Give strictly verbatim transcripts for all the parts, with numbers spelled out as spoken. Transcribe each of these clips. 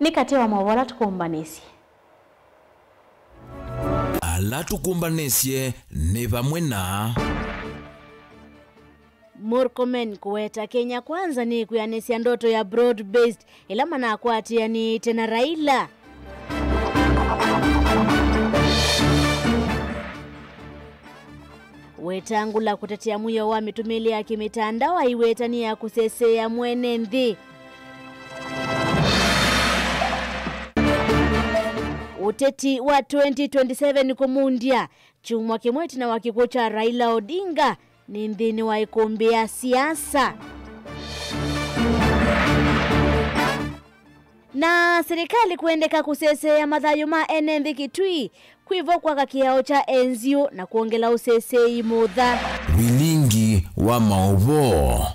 Nĩ katĩ wa maũvoo ala tũkũmbanĩsye. Ala tũkũmbanĩsye nĩ vamwe na. Murkomen kũweta Kenya Kwanza nĩkwĩanĩsya ndoto ya broad based ĩla manakwatĩanĩĩte na Raila. Wetangula kũtetea mwĩao wa mĩtũmĩĩle ya kĩmĩtandao aiweta nĩ ya kũseseea mwene nthĩ. Ũteti wa twenty twenty-seven kũmundya, kyumwa kĩmwe ĩtina wa kĩkw'ũ kya Raila Odinga nĩ nthĩnĩ wa ĩkũmbĩ ya siasa. Na silikalĩ kũendeka kũseseea mathayũ ma ene nthĩ Kitui, kwĩvo kwaka kĩao kya N G O na kwongela ũseseei mũtha. Vilingi wa maũvoo.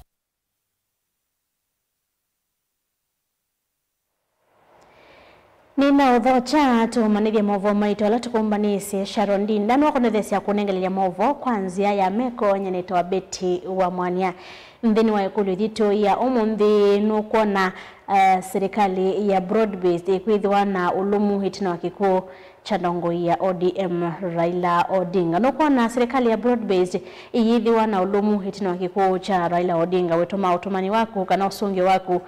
Nĩnaũthokya tũmanyĩthye maũvoo maitũ ala tũkũmbanĩsye. Sharon Ndinda nĩwakũnĩthesya kũnengelelya maũvoo kwa nzĩa ya meko nyenĩtwa Betty wa Mwania. Nthĩnĩ wa ĩkũlyo yitũ ya ũmũnthĩ nũkwona, eh, silikalĩ ya broad based ĩkwĩthĩwa na ũlũmu ĩtina wa kĩkw'ũ kya ndongoi ya O D M Raila Odinga. Nũkwona silikalĩ ya broad based ĩyĩthĩwa na ũlũmu ĩtina wa kĩkw'ũ kya Raila Odinga? Wĩtũma ũtũmani waku kana ũsũngĩo waku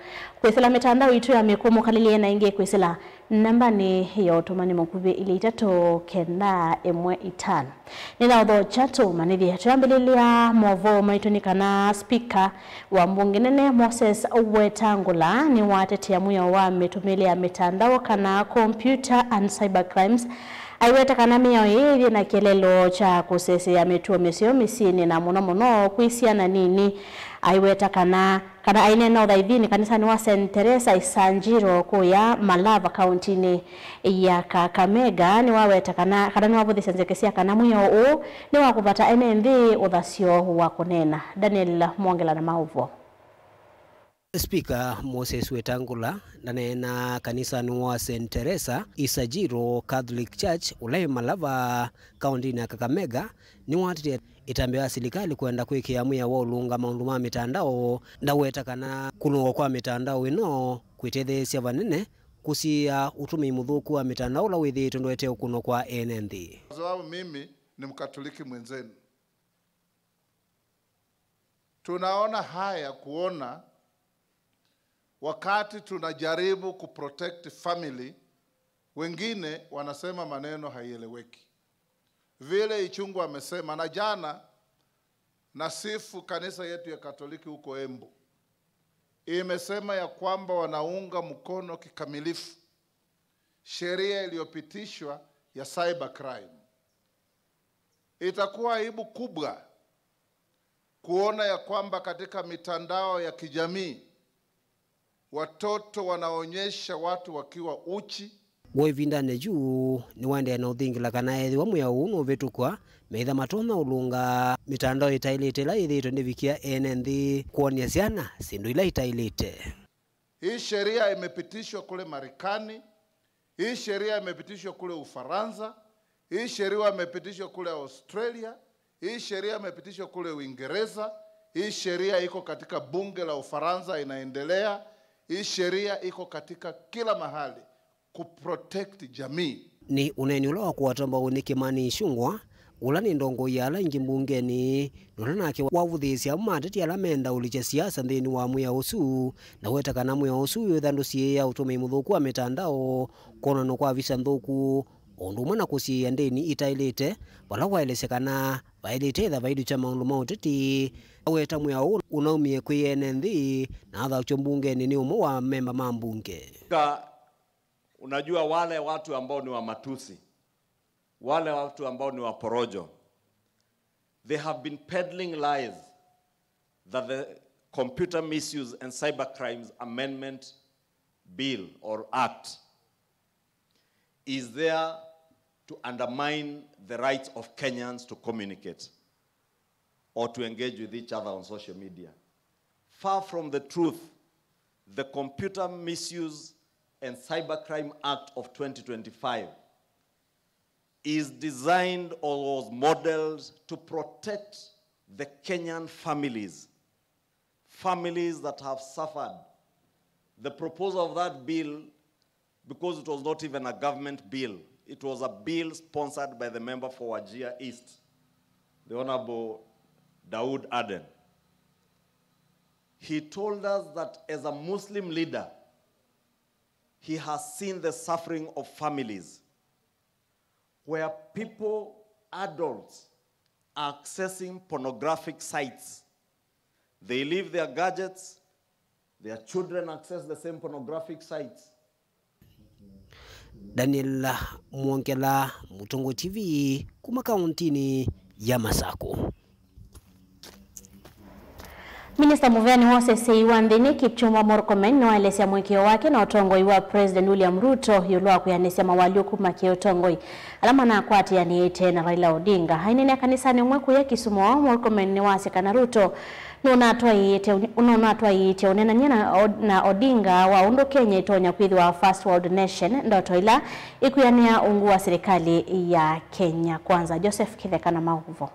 kwĩsĩla mĩtandao itũ ya mĩkũmũ kalĩlye na ĩngĩ kwĩsĩla nambanĩ ya ũtũmani mũkuvĩ ilĩ itatũ kenda ĩmwe itano. Nĩnaũthokya tũmanyĩthye. Twĩambĩlĩlya maũvoo maitũ nĩ kana spika wa mbunge nene Moses Wetangula nĩwatetea mwĩao wa mĩtũmĩĩle ya mĩtandao kana computer and cyber crimes. Aiweta kana mĩao ĩĩ yĩna kĩeleelo kya kũseseea mĩtuo mĩseo mĩsyĩnĩ na mũno mũno kwĩ syana nini. Aiweta kana kana aineena ũthaithinĩ kanisanĩ wa Saint Teresa Isanjiro kũya Malava kauntinĩ ya Kakamega nĩwaweta kana kana nĩwavũthĩsya nzeke sya kana mwĩao ũũ nĩ wa kũvata ene nthĩ ũthasyo wa kũneena. Daniel Mwongela na maũvoo. Spika Moses Wetangula ndaneenaa kanisanĩ wa Saint Teresa Isanjiro Catholic Church ũla wĩ Malava kauntinĩ ya Kakamega nĩwatetea ĩtambya ya silikalĩ kwenda kwĩkĩa mwĩao wa ũlũnga maũndũ ma mĩtandao. Ndaweta kana kũnũkwa kwa mĩtandao ĩno kwĩtetheesya vanene kũsiĩĩa ũtũmĩi mũthũku wa mĩtandao ũla wĩthĩĩtwe ndũetee ũkũnwa kwa ene nthĩ. Kwa sababu mimi ni Mkatoliki mwenzenu, tunaona haya kuona wakati tunajaribu kuprotect family, wengine wanasema maneno haieleweki. Vile Ichung'wah amesema, na jana nasifu kanisa yetu ya Katoliki huko Embu. Imesema ya kwamba wanaunga mkono kikamilifu sheria iliyopitishwa ya cyber crime. Itakuwa aibu kubwa kuona ya kwamba katika mitandao ya kijamii watoto wanaonyesha watu wakiwa uchi. W'o ĩvindanĩ yu nĩwaendee na ũthingila kana ethĩwa mwĩao ũũ nũvĩtũkw'a, meĩtha matonya ũlũnga mĩtandao ĩtaĩlĩte ĩla yĩthĩĩtwe nĩvikĩa ene nthĩ kwony'a syana syĩndũ ila itaĩlĩte. Hii sheria imepitishwa kule Marekani, hii sheria imepitishwa kule Ufaransa, hii sheria imepitishwa kule Australia, hii sheria imepitishwa kule Uingereza, hii sheria iko katika bunge la Ufaransa inaendelea, hii sheria iko katika kila mahali kuprotect jamii. Nĩ ũneeni ũla wakwata mbau nĩ Kĩmani Ichung'wah, ũla nĩ ndongoi ya ala aingĩ mbungenĩ, na ũla nake wavũthĩĩsya amwe ma ateti ala mendaũlĩkya siasa nthĩnĩ wa mwĩao ũsu, na weta kana mwĩao ũsu wĩũtha ndũsiĩĩa ũtũmĩi mũthũku wa mĩtandao, kwonanwa kwa visa nthũku, o ũndũ ũmwe na kũsiĩĩa ndĩni itaĩlĩte, vala waelesya kana vaĩlĩte ĩtha vailukya maũndũ ma ũteti. Aweta mwĩao ũũ ũnaumie kwĩ ene nthĩ na athaũkywa mbungenĩ nĩ ũmwe wa amemba ma mbunge. Ka, unajua wale watu ambao ni wa matusi, wale watu ambao ni wa porojo, they have been peddling lies that the Computer Misuse and Cybercrimes Amendment Bill or Act is there to undermine the rights of Kenyans to communicate or to engage with each other on social media. Far from the truth, the Computer Misuse and Cybercrime Act of twenty twenty-five is designed or was modeled to protect the Kenyan families, families that have suffered. The proposal of that bill because it was not even a government bill. It was a bill sponsored by the member for Wajir East, the Honorable Daud Aden. He told us that as a Muslim leader, he has seen the suffering of families where people, adults, are accessing pornographic sites. They leave their gadgets, their children access the same pornographic sites. Daniel Mwongela, Mũtongoi T V, kuma kauntinĩ ya Masakũ. Minista mũveani wa ũseseĩ wa nthĩnĩ Kipchumba Murkomen nĩwaelesya mũĩkĩĩo wake na ũtongoi wa President William Ruto ĩũlũ wa kwĩanĩsya mawalũku ma kĩũtongoi ala manakwatĩanĩĩte na Raila Odinga. Aineenea kanisanĩ ũmwe kũya Kisumu, Murkomen nĩwasya kana Ruto nũnatwaĩĩte, nũnatwaĩĩte ũneenany'a na, na Odinga wa ũndũ Kenya ĩtonya kwĩthĩwa first world nation, ndoto ĩla ĩkwĩanĩa ungu wa silikalĩ ya Kenya Kwanza. Joseph Kĩtheka na maũvoo.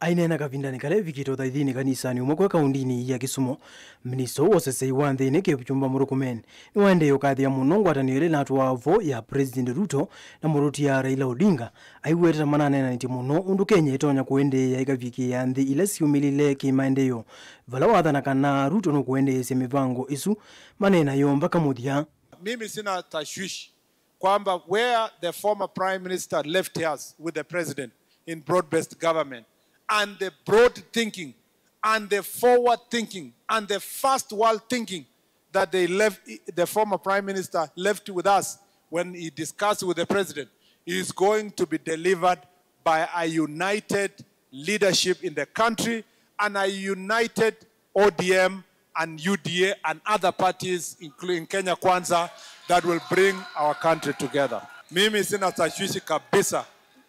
Aineena kavindanĩ kala evikĩte ũthaithinĩ kanisanĩ ũmwe kwa kaundinĩ ya Kisumu, minista ũũ wa ũseseĩ wa nthĩnĩ Kipchumba Murkomen nĩwaendee ũkathĩa mũno ngwatanĩo ĩla ĩnatwaa vo ya President Ruto na mũtũtia Raila Odinga, aiwetete mananeenanĩtye mũno ũndũ Kenya ĩtonya kũendeea ĩkavikĩĩa nthĩ ila syĩũmĩlĩle kĩmaendeeo, vala wathana kana Ruto nũkũendeesya mĩvango ĩsu maneena yo mpaka mũthya. Mimi sina tashwishi kwamba where the former prime minister left us with the president in broad-based government and the broad thinking and the forward thinking and the first world thinking that they left, the former prime minister left with us when he discussed with the president, is going to be delivered by a united leadership in the country and a united O D M and U D A and other parties, including Kenya Kwanza, that will bring our country together. Mimi sina tashwishi kabisa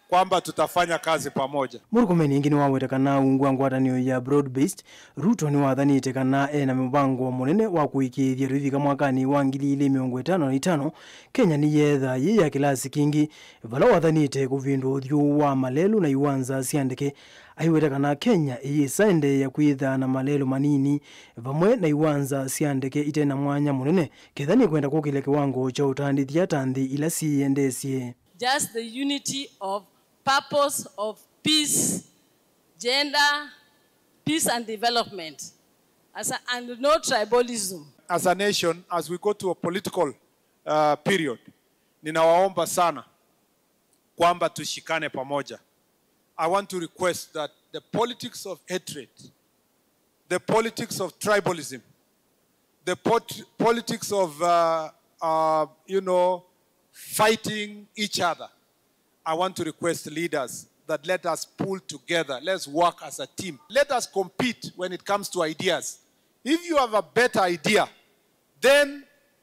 kwamba tutafanya kazi pamoja. Murkomen ĩngĩ nĩwaweta kana ungu wa ngwatanĩo ya broad-based, Ruto nĩwathanĩte kana e na mũvango mũnene wa kũĩkĩĩthya tũivika mwakanĩ wa ngili ilĩ mĩongo ĩtano na itano, Kenya nĩyeetha yĩ ya kĩlasi kĩngĩ, vala wathanĩte kũvĩndũa ũthyũ wa malelũ na iwanza sya ndeke. Aiweta kana Kenya ĩyĩsa endeea kwĩthaa na malelũ manini vamwe na iwanza sya ndeke ite na mwanya mũnene, ketha nĩkwenda kũkĩlya kĩwango kya ũtandĩthya ta nthĩ ila syĩyendeesye. Just the unity of purpose of peace, gender, peace and development, as a, and no tribalism. As a nation, as we go to a political, uh, period, ninawaomba sana kwamba tushikane pamoja. I want to request that the politics of hatred, the politics of tribalism, the pot-, politics of, uh, uh, you know, fighting each other, I want to request leaders that let us pull together. Let's work as a team. Let us compete when it comes to ideas. If you have a better idea, then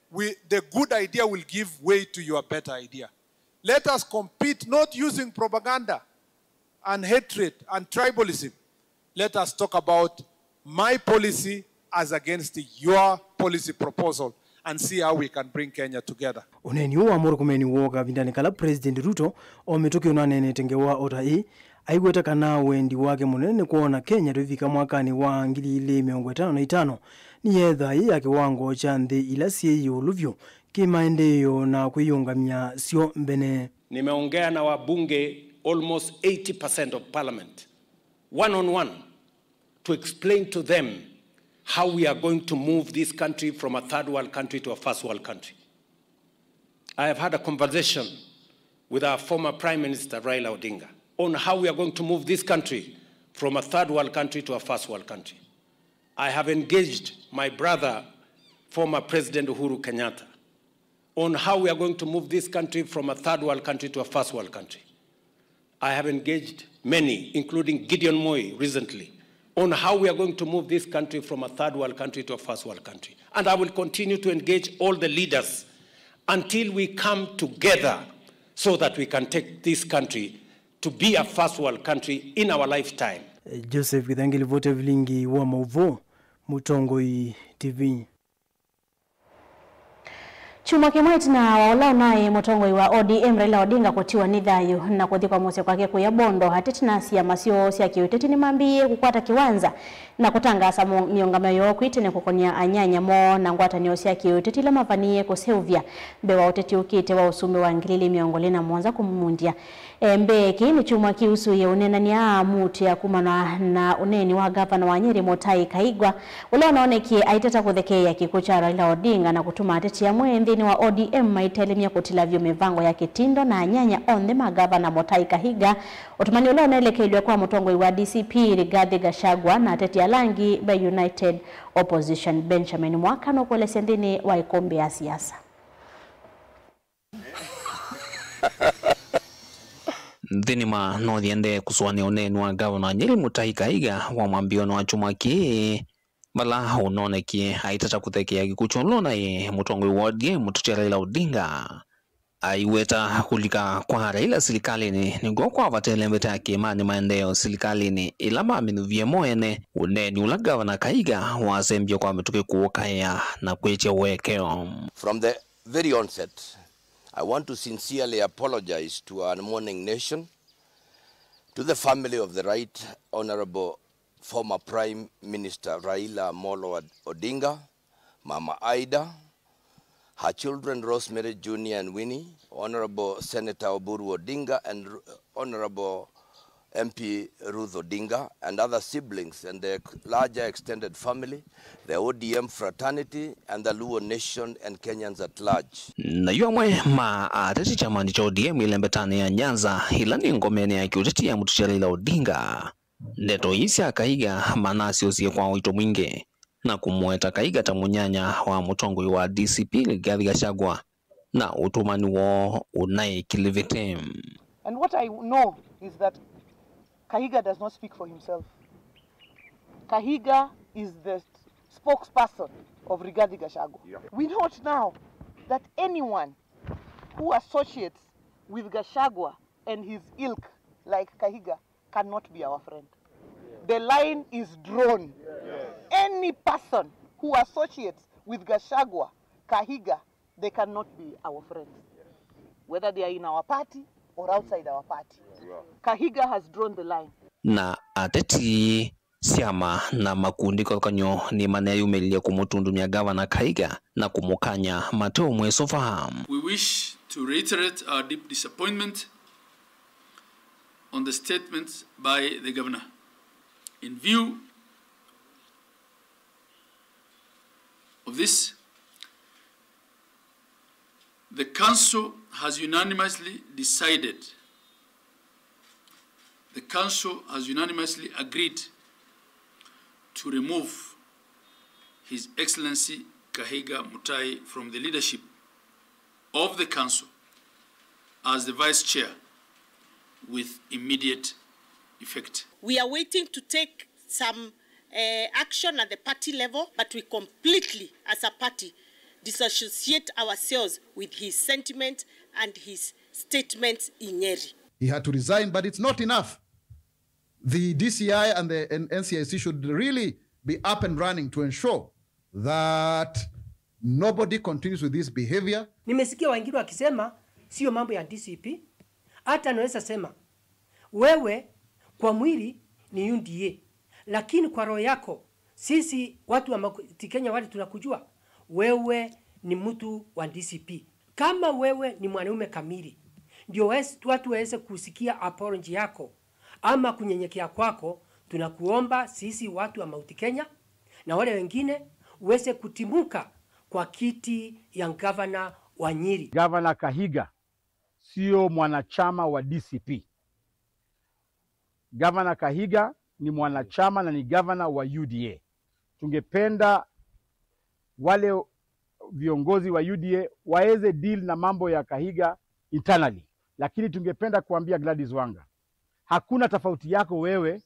we, the good idea will give way to your better idea. Let us compete not using propaganda and hatred and tribalism. Let us talk about my policy as against your policy proposal and see how we can bring Kenya together. Ũneeni ũũ wa Murkomen wooka kavindanĩ kala President Ruto o mĩtũkĩ ũnaneenete ngewa o ta ĩĩ, aiweta kana wendi wake mũnene nĩ kwona Kenya tũivika mwakanĩ wa ngili ilĩ mĩongo ĩtano na itano nĩyethaa yĩ ya kĩwango kya nthĩ ila syĩ ĩũlũ vyũ kĩmaendeeo na kwĩyũngamya syo mbene. Nimeongea na wabunge almost eighty percent of parliament, one on one, to explain to them how we are going to move this country from a third world country to a first world country. I have had a conversation with our former Prime Minister Raila Odinga on how we are going to move this country from a third world country to a first world country. I have engaged my brother, former President Uhuru Kenyatta, on how we are going to move this country from a third world country to a first world country. I have engaged many, including Gideon Moi recently, on how we are going to move this country from a third world country to a first world country. And I will continue to engage all the leaders until we come together so that we can take this country to be a first world country in our lifetime. Joseph Githangi, livoti ya vilingi wa mauvoo, Mũtongoi T V. Kyumwa kĩmwe ĩtina wa ũla ũnaĩ mũtongoi wa O D M Raila Odinga kũtiwa nĩ thayũ na kũthikwa mũsyĩ kwake kũya Bondo, ateti na syama syoo sya kĩũteti nĩmambĩĩe kũkwata kĩwanza na kũtangaasa mo-, mĩũngamĩo yoo kwĩ tene kũkonĩa anyanya moo na ngwatanĩo sya kĩũteti ila mavanie kũseũvya mbee wa ũteti ũkĩte wa ũsumbĩ wa ngili ili mĩongo ĩlĩ na mũonza kũmundya. E, mbee, kĩĩ nĩ kyumwa kĩusũĩe ũneenany'a aamũtĩa kumana na ũneeni wa ngavana wa Nyeri Mũtai Kaigwa, ũla ũnaonekie aitata kũthekeea kĩkw'ũ kya Raila Odinga na kũtuma ateti amwe nthĩnĩ wa O D M maitelemya kũtila vyũ mĩvango ya kĩtindo na anyanya onthe ma ngavana Mũtai Kahiga, ũtũmani ũla ũnelekeilw'e kwa mũtongoi wa D C P Rigathi Gachagua na ateti ala angĩ ve United Opposition. Benjamin Mwaka nũkũelesya nthĩnĩ wa ĩkũmbĩ ya siasa. Nthĩnĩ ma North yendee kũsũanĩa ũneeni wa ngavana Nyeri Mũtai Kahiga wa mwambĩĩonĩ wa kyumwa kĩĩ, vala ũnonekie aitata kũthekeea kĩkw'ũ kya ũla ũnaĩ mũtongoi wa O D M Mũteti Raila Odinga. Aiweta kũlika kwa Raila silikalĩnĩ nĩkw'o kwavata ĩlembeta ya kĩĩmanĩ maendeeo silikalĩnĩ ĩla mamenyuvie mo ene ũneeni ũla ngavana Kahiga wasembie kwa mĩtũkĩ kũũkaĩa na kwĩtya ũekeo. From the very onset, I want to sincerely apologize to our mourning nation, to the family of the Right Honorable former Prime Minister Raila Amolo Odinga, Mama Ida, her children Rosemary Junior and Winnie, Honorable Senator Oburu Odinga, and R-, Honorable M P Ruth Odinga, and other siblings and the ex-, larger extended family, the O D M fraternity, and the Luo nation and Kenyans at large. Nayu amwe ma ateti kyamanĩ kya O D M ĩlembetanĩ ya Nyanza, ĩla nĩ ngomenĩ ya kĩũteti ya mũteti Raila Odinga, ndeto ii sya Kahiga manasyosie kwa ũito mwingĩ na kũmũweta Kahiga ta mũnyanya wa mũtongoi wa D C P Rigathi Gachagua na ũtũmani woo ũnaĩ kĩlĩvĩtĩ. And what I know is that Kahiga does not speak for himself. Kahiga is the spokesperson of Rigathi Gachagua. Yeah. We note now that anyone who associates with Gachagua and his ilk like Kahiga cannot be our friend. The line is drawn. Any person who associates with Gachagua, Kahiga, they cannot be our friends, whether they are in our party or outside our party. Kahiga has drawn the line. Na ateti, syama na makundi kĩvathũkany'o nĩmaneyumĩlilye kũmũtundumya Ngavana Kahiga na kũmũkany'a mate ũmwĩsũva. We wish to reiterate our deep disappointment on the statements by the Governor. In view of this, the Council has unanimously decided, the Council has unanimously agreed to remove His Excellency Kahiga Mutai from the leadership of the Council as the Vice Chair with immediate effect. We are waiting to take some, eh, action at the party level, but we completely, as a party, disassociate ourselves with his sentiment and his statements in Nyeri. He had to resign, but it's not enough. The D C I and the N-, N C I C should really be up and running to ensure that nobody continues with this behavior. Nimesikia wengine wakisema sio mambo ya D C P. Hata naweza sema wewe kwa mwili ni U D A, lakini kwa roho yako sisi watu wa Mount Kenya wale tunakujua, wewe ni mtu wa D C P. Kama wewe ni mwanaume kamili, ndio wes-, watu waweze kusikia apology yako ama kunyenyekea kwako, tunakuomba sisi watu wa Mount Kenya na wale wengine uweze kutimuka kwa kiti ya gavana wa Nyeri. Gavana Kahiga sio mwanachama wa D C P. Gavana Kahiga ni mwanachama na ni gavana wa U D A. Tungependa wale viongozi wa U D A waweze deal na mambo ya Kahiga internally. Lakini tungependa kuambia Gladys Wanga, hakuna tofauti yako wewe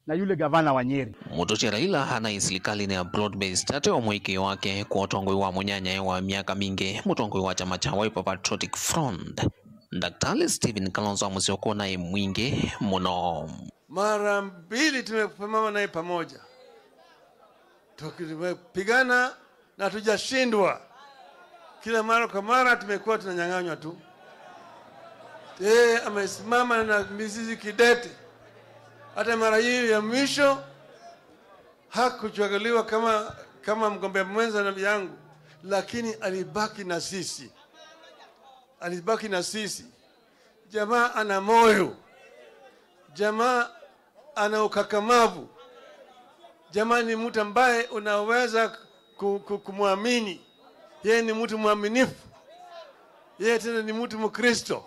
na yule gavana wa Nyeri. Mũtũtya Raila anaĩ silikalĩnĩ ya broad based ate o mũĩkĩĩo wake kwa ũtongoi wa mũnyanyae wa myaka mingĩ, mũtongoi wa kyama kya Wiper Patriotic Front, Daktari Stephen Kalonzo Musyoka naĩ mwingĩ mũno. Mara mbili tumesimama naye pamoja. Tuki-, tumepigana na hatujashindwa. Kila mara kwa mara tumekuwa tunanyang'anywa tu. Yeye amesimama na mizizi kidete. Hata mara hii ya mwisho hakuchaguliwa kama, kama mgombea mwenza na yangu, lakini alibaki na sisi. Alibaki na sisi. Jamaa ana moyo. Jamaa ana ukakamavu. Jamaa ni mtu ambaye unaweza ku-, ku-, kumwamini. Yeye ni mtu mwaminifu. Yeye tena ni mtu Mkristo.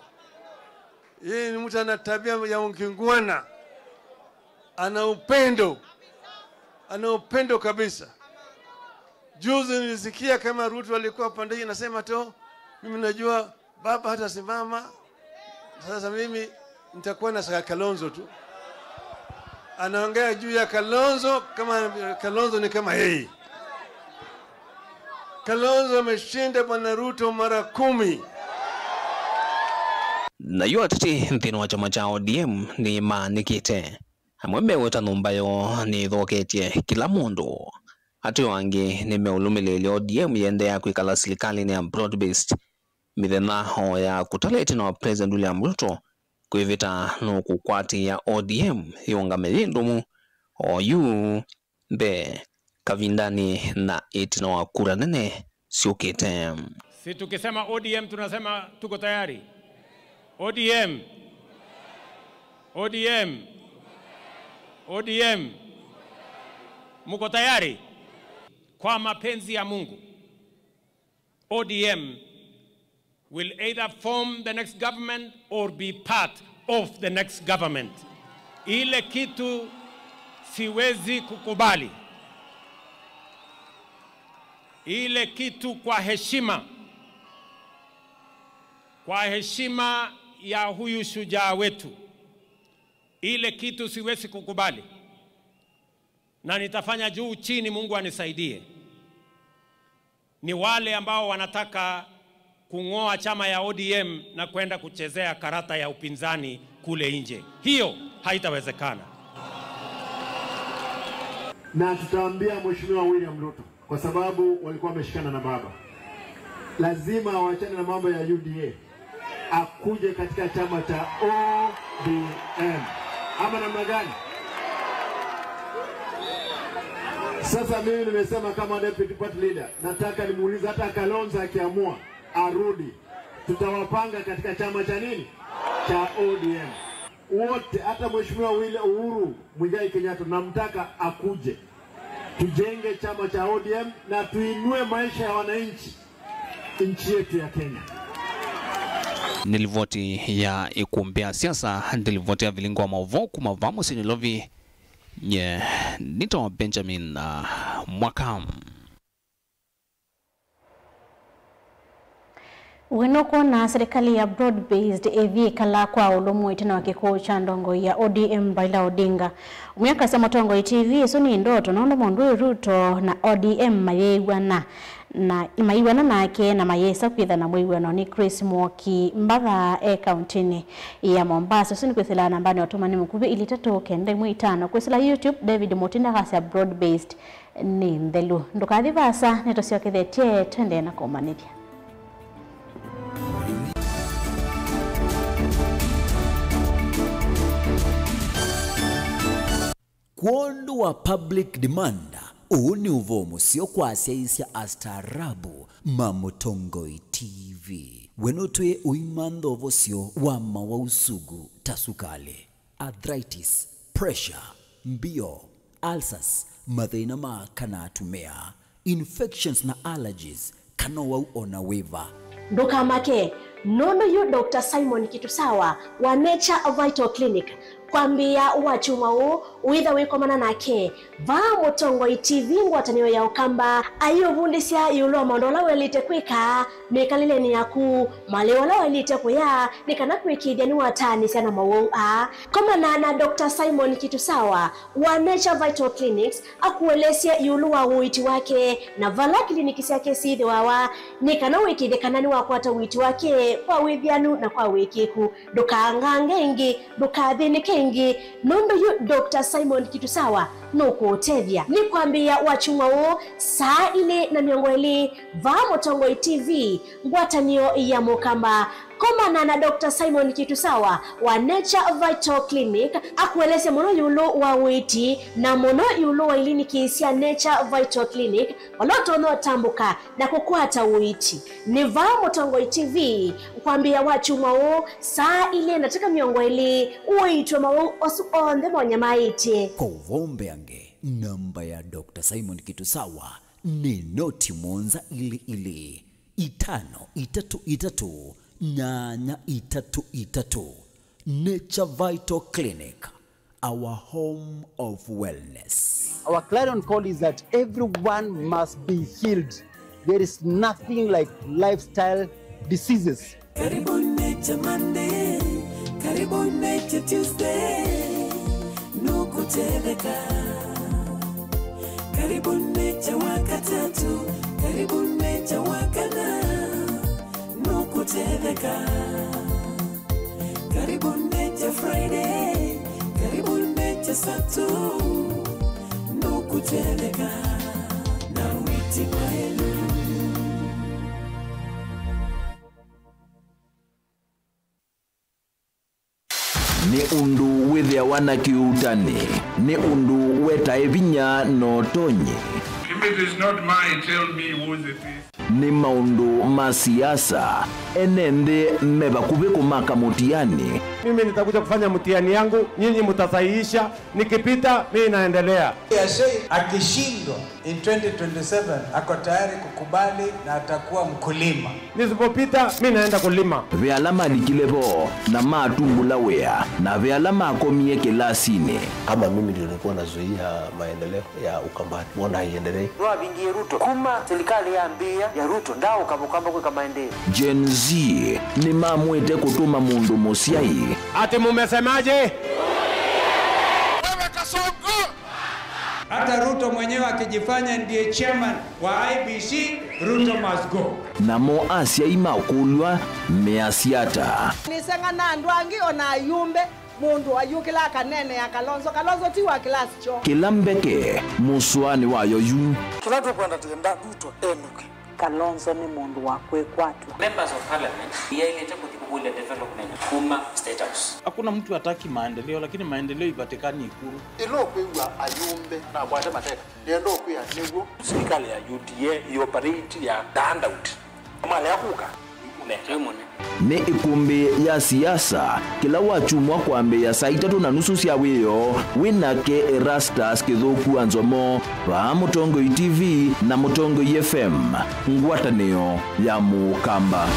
Yeye ni mtu ana tabia ya ungwana. Ana upendo. Ana upendo kabisa. Juzi nilisikia kama Ruto alikuwa pande hii anasema tu, "Mimi najua baba hatasimama. Sasa mimi nitakuwa na saka Kalonzo tu." Anaongea juu ya Kalonzo kama Kalonzo ni kama yeye. Kalonzo ameshinda Bwana Ruto mara kumi. Nayo ateti nthĩnĩ wa kyama kya O D M nĩmaanĩkĩte. Amwe meweta nyũmba yoo nĩĩthoketye kĩla mũndũ. Ateo angĩ nĩmeũlũmĩlĩĩlya O D M yĩendeea kwĩkala silikalĩnĩ ya broad based mĩthenya o ya kũtala ĩtina wa President William Ruto kwĩvĩta nũkũkwatĩĩa O D M yĩũngame yĩ ndũmu oyu mbee kavindanĩ na ĩtina wa kura nene syũkĩte. Si tukisema O D M tunasema tuko tayari? O D M. O D M. O D M. Mko tayari? Kwa mapenzi ya Mungu, O D M will either form the next government or be part of the next government. Ile kitu siwezi kukubali. Ile kitu kwa heshima, kwa heshima ya huyu shujaa wetu, ile kitu siwezi kukubali. Na nitafanya juu chini Mungu anisaidie. Ni wale ambao wanataka kung'oa chama ya O D M na kwenda kuchezea karata ya upinzani kule nje. Hiyo haitawezekana. Na tutaambia Mheshimiwa William Ruto, kwa sababu walikuwa wameshikana na baba, lazima awachane na mambo ya U D A, akuje katika chama cha O D M. Ama namna gani? Sasa mimi nimesema kama deputy party leader, nataka nimuulize, hata Kalonzo akiamua arudi, tutawapanga katika chama cha nini? Cha O D M. Wote, hata Mheshimiwa William Uhuru Muigai Kenyatta, namtaka akuje. Tujenge chama cha O D M na tuinue maisha ya wananchi, nchi yetu ya Kenya. Nĩ livoti ya ĩkumbĩ ya siasa, nĩ livoti ya vilingo wa maũvoo kuma vaa mũsyĩ Nairobi. Nye nĩtawa Benjamin, uh, Mwaka. We nũkwona silikalĩ ya broad based ĩthi ĩkala kwa ũlũmu ĩtina wa kĩkũũ kya ndongoi ya O D M Raila Odinga? Ũmwe akasya Mũtongoi T V, ĩsu nĩ ndoto, nũndũ mũndũ ũyũ Ruto na O D M mayĩw'ana na mayĩw'ana nake na mayĩsa kwĩtha na mwĩw'ano nĩ Chris Mwoki Mbatha e kauntinĩ ya Mombasa. Ũsu nĩ kwĩsĩla nambanĩ ya ũtũmani mũkuvĩ ilĩ itatũ kenda ĩmwe itano. Kwĩsĩla YouTube, David Mũtindi akasya broad based nĩ nthelu. Ndũkathi vaasa, nĩtũsyokethetye twendee na kũmanyĩthya. Kwondũ wa public demand, ũũ nĩ ũvoo mũseo kwa asyaĩĩsya astaarabu ma Mũtongoi T V. We nũtwĩe ũimantha ũvosyo wa mawau sugu ta sukalĩ, arthritis, pressure, mbio, ulcers, mathĩna ma aka na atumĩa, infections na allergies, kana ũwau o na wĩva. Ndũkamake, nũndũ yu Doctor Simon Kitusawa wa Nature Vital Clinic, kwambĩĩa wakyumwa ũũ ũĩtha wĩkomana nake vaa Mũtongoi T V ngwatanĩo ya Ũkamba, aiũvundĩsya ĩũlũ wa maũndũ ala waĩlĩte kwĩka mĩkalĩlenĩ yaku, malĩu ala waĩlĩte kũya nĩ kana kũĩkĩĩthya nĩwataanĩsya na mawau aa. Komana na Doctor Simon Kitusawa wa Nature Vital Clinics akũelesye ĩũlũ wa ũiiti wake na vala kiliniki syake syĩthĩwawa, nĩ kana ũĩkĩĩthye kana nĩwakwata ũiiti wake kwa wĩvĩanu na kwa wĩkĩĩku. Ndũkangange ĩngĩ, ndũkathĩnĩke ĩngĩ, nũndũ yu Doctor Simon Kitusawa nũkũũtethya. Nĩ kwambĩĩa wakyumwa ũũ saa ilĩ na mĩongo ĩlĩ vaa Mũtongoi T V, ngwatanĩo ya Mũkamba. Komana na Doctor Simon Kitusawa wa Nature Vital Clinic akũelesye mũno ĩũlũ wa ũiiti na mũno ĩũlũ wa iliniki sya Nature Vital Clinic, vala ũtonya ũtambũka na kũkwata ũiiti. Nĩ vaa Mũtongoi T V kwambĩĩa wakyumwa ũũ saa ilĩ na ndakĩka mĩongo ĩlĩ, ũiitwe mawau asu onthe monyamaĩtye. Kũvombeange, namba ya Doctor Simon Kitusawa nĩ noti mũonza ilĩ ilĩ, itano itatũ itatũ, nyanya itatũ itatũ. Nature Vital Clinic, our home of wellness. Our clarion call is that everyone must be healed. There is nothing like lifestyle diseases. Karibu Nature Monday, karibu Nature Tuesday, nũkũtetheka. Karibu Nature Wakatatu, karibu Nature Wakana, nũkũtetheka. Karibu Nature Friday, karibu Nature Saturday, nũkũtetheka na wĩti mwaĩlu. Nĩ ũndũ wĩthĩawa na kĩuutani, nĩ ũndũ wetae vinya na ũtonyi. If it is not mine, tell me whose it is. Nĩ maũndũ ma siasa, ene nthĩ me vakuvĩ kũmaka mũtiani. Mimi nitakuja kufanya mtihani yangu, nyinyi mtasahihisha, nikipita, mimi naendelea. Yashei akishindwa in twenty twenty-seven, ako tayari kukubali na atakuwa mkulima. Nisipopita, mi naenda kulima. Ve ala malikile vo na matumbũla wĩa, na ve ala makomie kĩlasinĩ. Kama mimi ndio nilikuwa nazuia maendeleo ya Ukambani, mbona haiendelei? Nĩwavingie Ruto. Kuma serikali yambĩĩa ya Ruto, ndaũka Mũkamba kwĩka maendeeo. Gen Z nĩmamwĩte kũtũma mũndũ mũsyai. Ati mumesemaje? Wewe Kasongo! Hata Ruto mwenyewe akijifanya ndiye chairman wa I E B C, Ruto must go. Namo asyai makũlw'a measya ata? Nĩseng'ana andũ angĩ o na ayumbe, mũndũ ayũkĩla akaneenea Kalonzo. Kalonzo ti wa class cho. Kĩla mbeke mũsoanĩ wayo yu. Kĩla tũkwenda, tũkwenda Ruto enũke. Kalonzo nĩ mũndũ wa kwĩkwatw'a. Members of Parliament yaĩlĩte kũthi kũkũlya development kuma State House. Hakuna mtu hataki maendeleo, lakini maendeleo ipatikani Ikulu. Ĩla ũkwĩw'a ayumbe nakwate mateka, nĩenda ũkwĩa nĩw'o. Serikali ya U D A ĩoperate ya the handout. Malea kũka, nĩkũnenga. Nĩ ĩkũmbĩ ya siasa, kĩla wakyumwa kwambĩĩa saa itatũ na nusu sya wĩoo, wĩ nake Erastus Kĩthũku wa Nzomo, vaa Mũtongoi T V na Mũtongoi F M, ngwatanĩo ya Mũkamba.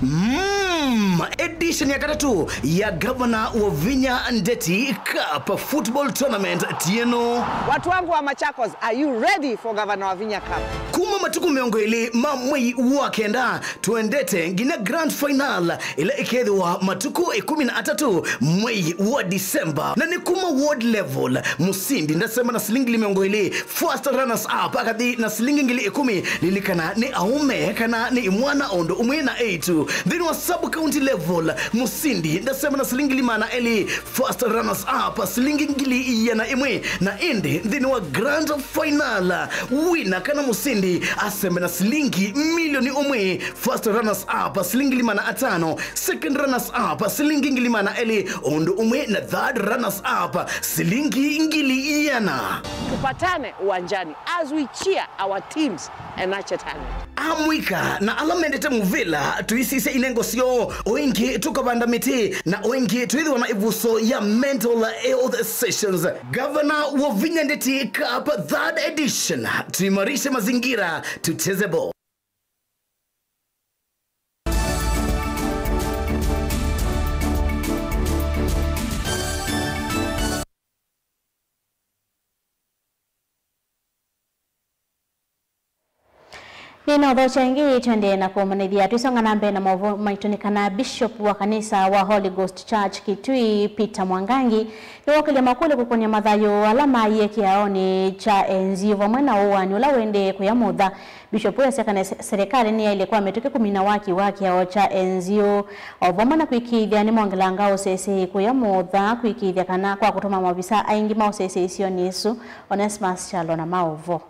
Mm, edition ya katatũ ya Gavana Wavinya Ndeti Cup Football Tournament tieno. Watu wangu wa Machakos, are you ready for Gavana Wavinya Cup? Kuma matukũ mĩongo ĩlĩ ma mwei wa kenda, tũendete nginya grand final ĩla ĩkethĩwa matukũ ĩkũmi na atatũ mwei wa December. Na nĩ kuma ward level, mũsindi ndasemba na silingi ngili mĩongo ĩlĩ, first runners up akathi na silingi ngili ĩkũmi. Lilikana nĩ aũme kana nĩ imwana o ũndũ ũmwe na eĩtu. Nthĩnĩ wa sub county level, mũsindi ndasemba na silingi ngili maana elĩ, first runners up silingi ngili iana ĩmwe, na ĩndĩ nthĩnĩ wa grand final, wina kana mũsindi asembe na silingi milioni ũmwe, first runners up silingi ngili maana atano, second runners up silingi ngili maana elĩ, o ũndũ ũmwe na third runners up silingi ngili iana. Tupatane uwanjani as we cheer our teams and nurture talent. Amũika na ala mendete mũvĩla, tũisisye inengo syoo, o ĩngĩ tũkavanda mĩtĩ, na o ĩngĩ twĩthĩwa na ĩvuso ya mental health sessions. Gavana Wavinya Ndeti Cup third edition, tuimarishe mazingira, tucheze ball. Ĩna ũthokya ĩngĩ, twendee na kũmanyĩthya. Tũisonga na mbee na maũvoo maitũ nĩ kana Bishop wa kanisa wa Holy Ghost Church Kitui, Peter Mwangangi, nĩwokĩlya makũlyo kũkũnĩa mathayũ ala maie kĩaonĩ kya N G O vamwe na ũaani ũla ũendee kũya mũtha. Bishop ũyũ asya kana se-, serikali nĩyaĩle kwa mĩtũkĩ kũmina waki wa kĩao kya N G O, o vamwe na kũĩkĩĩthya nĩmongelanga ũseseĩ kũya mũtha, kũĩkĩĩthya kana kwa kũtũma maovisa aingĩ ma ũseseĩ isionĩ isu. Onesmus Kyalo na maũvoo.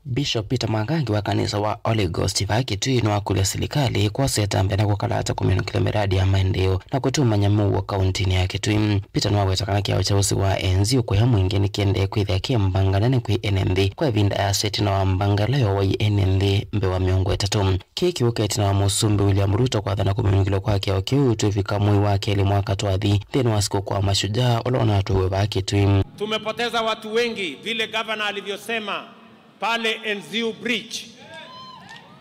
Bishop Peter Mwangangi wa kanisa wa Holy Ghost vaa Kitui nĩwakũlya silikalĩ kwosa ĩtambya na kũkala ata kũminũkĩlya mĩradi ya maendeeo na kũtũmany'a mũuo kauntinĩ ya Kitui. Peter nĩwaweta kana kĩao kya ũsĩ wa N G O kũya mwingĩ nĩkĩendee kwĩthĩa kĩ mbanga nene kwĩ ene nthĩ kwa ĩvinda yasya ĩtina wa mbanga ĩla yoowai ene nthĩ mbee wa mĩongo ĩtatũ. Kĩĩ kĩũka ĩtina wa Mũsumbĩ William Ruto kwathana kũminũkĩlwa kwa kĩao kĩu twĩvika mwei wa kelĩ mwaka twathi nthĩnĩ wa sikũkũ wa Mashujaa ũla ũnatwaiwe vaa Kitui. Tumepoteza watu wengi, vile gavana alivyosema pale N Z U Bridge.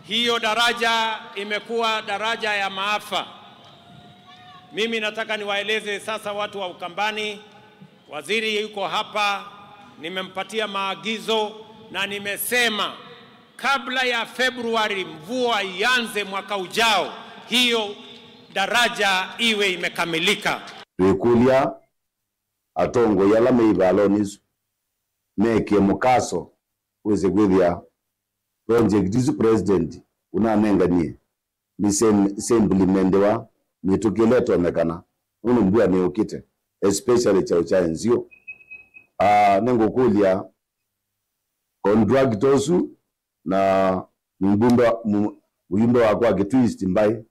Hiyo daraja imekuwa daraja ya maafa. Mimi nataka niwaeleze sasa watu wa Ukambani, waziri yuko hapa, nimempatia maagizo na nimesema kabla ya Februari mvua ianze mwaka ujao, hiyo daraja iwe imekamilika. Twĩkũlya atongoi ala me ivalonĩ isu mekĩe mũkaso wĩse kwĩthĩa project isu president ũnanenganie nĩsyaimplimentiwa mĩtũkĩ ĩla ĩtonyekana, nũndũ mbua nĩyũkĩte, especially kyaũ kya N G O. Ah, nĩngũkũlya contractor ũsu na mũmbunge wa, mũ-, mũyumbe wakwa wa Kitui East Mbaĩ,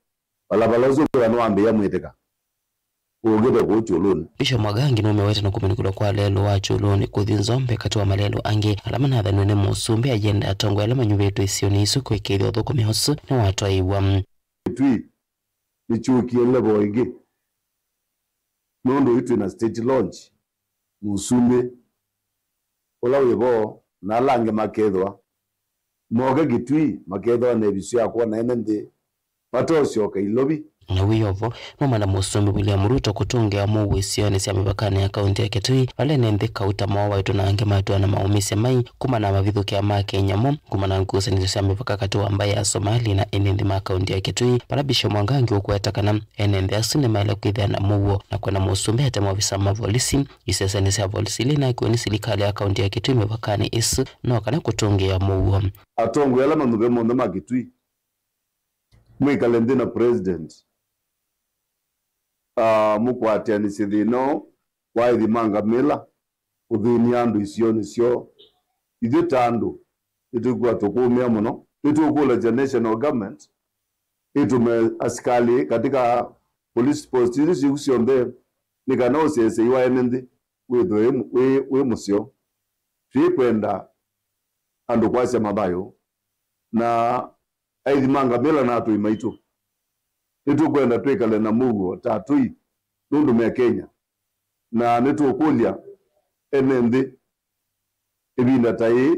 valavala ũsu ũkwĩthwa nĩwambĩĩa mwĩtĩka ũkĩte kũu Kyũlũnĩ. Bishop Mwangangi nũmewete na kũminũkĩlwa kwa lelũ wa Kyũlũnĩ kũthi Nzombe katĩ wa malelũ angĩ ala manathaniwe nĩ Mũsumbĩ ayenda atongoi ala manyuvĩtwe isionĩ isu kũĩkĩĩthya ũthũkũmi ũsu nĩwatwaĩĩw'a. Kitui nĩkyũkie level ĩngĩ nũndũ yu twĩ na state launch. Mũsumbĩ ũla wĩ vo na ala angĩ makethĩwa moke Kitui, makethĩwa na ĩvisũ ya kwona ene nthĩ matosyoka ilovi. Na wĩ o vo, nũmana Mũsumbĩ William Ruto kũtũngĩa mũuo isionĩ sya mĩvakanĩ ya kaunti ya Kitui, vala ene nthĩ kauta moowaĩtwe na angĩ matw'ana maũmĩsye mai kumana na mavithũkĩa ma kĩnyamũ, kumana na ngusanĩsyo sya mĩvaka katĩ wa mbaĩ ya Somali na ene nthĩ ma kaunti ya Kitui, vala Bishop Mwangangi ũkũweta kana ene nthĩ asu nĩmaĩle kwĩthĩa na mũuo na kwenda Mũsumbĩ ate maovisa ma volisi, isesenĩ sya volisi ila inakiwe nĩ silikalĩ ya kaunti ya Kitui mĩvakanĩ ĩsu, no kana kũtũngĩa mũuo. Atongoi ala manyuve monthe ma Kitui mwĩkale nthĩ na president, ah, mũkwatĩanĩsye thĩna ũũ wa aithi ma ngamĩla kũthĩny'a andũ isionĩ syoo. Ithyĩ ta andũ nĩtwĩkw'a tũkũũmĩa mũno. Nĩtũkũlakya national government ĩtũme asikalĩ katika police post isu syĩu syonthe nĩ kana ũseseĩ wa ene nthĩ wĩthwe wĩ, wĩ, wĩ mũseo. Twĩkwenda andũ kwasya mathayũ na aithi ma ngamĩla na atũi maitũ. Nĩtũkwenda twĩkale na mũuo ta atũi nũndũ me Kenya, na nĩtũkũlya ene nthĩ ĩvinda ta yĩĩ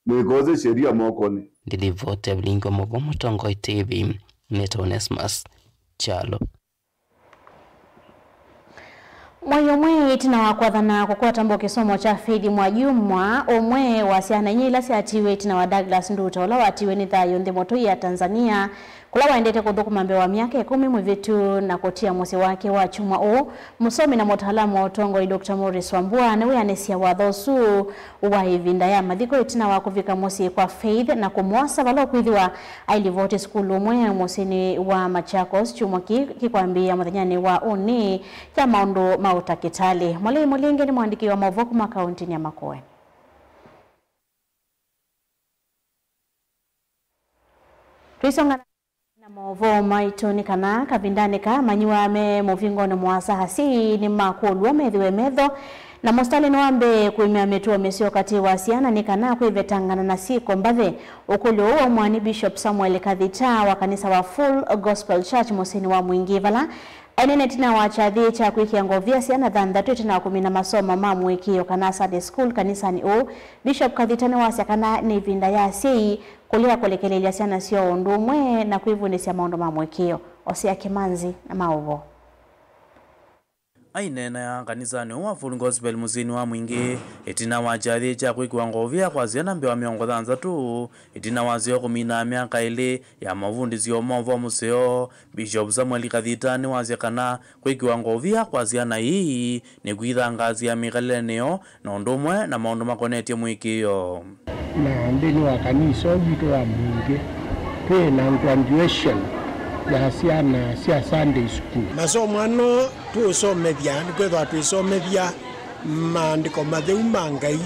mũikose sheria mokonĩ. Ndilivoti ya vilingi wa mũvo Mũtongoi T V, nĩtawa Onesmus Kyalo. Mwei ũmwe ĩtina wa kwathana kũkwata mbau kĩsomo kya Faith Mwajumwa, ũmwe wa syana inya ila syatiiwe ĩtina wa Douglas Nduta, ũla watiiwe nĩ thayũ nthĩ mũtũi ya Tanzania, kũla waendete kũthũkũma mbee wa myaka ĩkũmi mĩvĩtu na kũtia mũsyĩ wake wa kyumwa ũũ, mũsomi na mũtaalamu wa ũtongoi Doctor Morris Wambua nĩwĩanĩsya watho ũsu wa ĩvinda ya mathiko ĩtina wa kũvika mũsyĩ kwa Faith na kũmwosa vala ũkwĩthĩwa ailivoti sukulu ũmwe mũsyĩnĩ wa Machakos kyumwa kĩĩ kĩkwambĩĩa mũthenyanĩ wa ũnĩ kya maũndũ ma ũtakĩtalĩ. Mwalei Mũlinge nĩ mũandĩki wa maũvoo kuma kauntinĩ ya Makueni. Tũisonga na maũvoo maitũ nĩ kana kavindanĩ kaa amanyĩw'a me mũvingonĩ mũasa asyai nĩmakũlw'a methĩwe metho na mũsitalĩnĩ wa mbee kũĩmya mĩtuo mĩseo katĩ wa syana nĩ kana kwĩvetangana na syĩko mbathe. Ũkũlyo ũũ waumwa nĩ Bishop Samuel Kathita wa kanisa wa Full Gospel Church mũsyĩnĩ wa Mwingi vala aineena ĩtina wa kyathĩ kya kwĩkĩa ngovia syana thanthatũ ĩtina wa kũmina masomo ma mũĩkĩĩo kana Sunday school kanisanĩ ũũ. Bishop Kathita nĩwasya kana nĩ ĩvinda ya asyai kũlea kũlekelelya syana syoo ũndũ ũmwe na kwĩvundĩsya maũndũ ma mũĩkĩĩo. Osea Kĩmanzi na maũvoo. Aineenea kanisanĩ ũũ wa Full Gospel mũsyĩnĩ wa Mwingĩ, ĩtina wa kyathĩ kya kwĩkĩwa ngovia kwa syana mbee wa mĩongo thanthatũ, ĩtina wasyo kũmina myaka ĩlĩ ya mavundĩsyo ma ũvoo mũseo, Bishop Samuel Kathita nĩwasya kana kwĩkĩwa ngovia kwa syana ii nĩ kwĩthangaasya mĩkalĩlenĩ yoo na ũndũ ũmwe na maũndũ makonetye mũĩkĩĩo. Na nthĩnĩ wa kanisa ũũ witũ wa Mwingĩ, twĩ na graduation ya syana sya Sunday school. Masomo ano tũũsomethya nĩkwĩthĩwa twĩsomethya maandĩko matheu ma Ngai,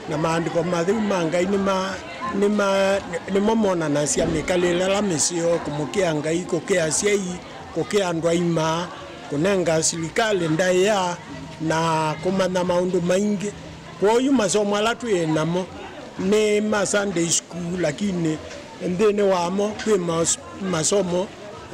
na maandĩko matheu ma Ngai nĩma, nĩma, nĩmo monanasya mĩkalĩle ĩla mĩseo, kũmũkĩa Ngai, kũkĩa asyai, kũkĩa andũ aima, kũnenga silikalĩ ndaĩa, na kũmanya maũndũ maingĩ. Kwoou masomo ala twĩ namo nĩ ma Sunday school, lakini nthĩnĩ wamo kwĩ mas-, masomo,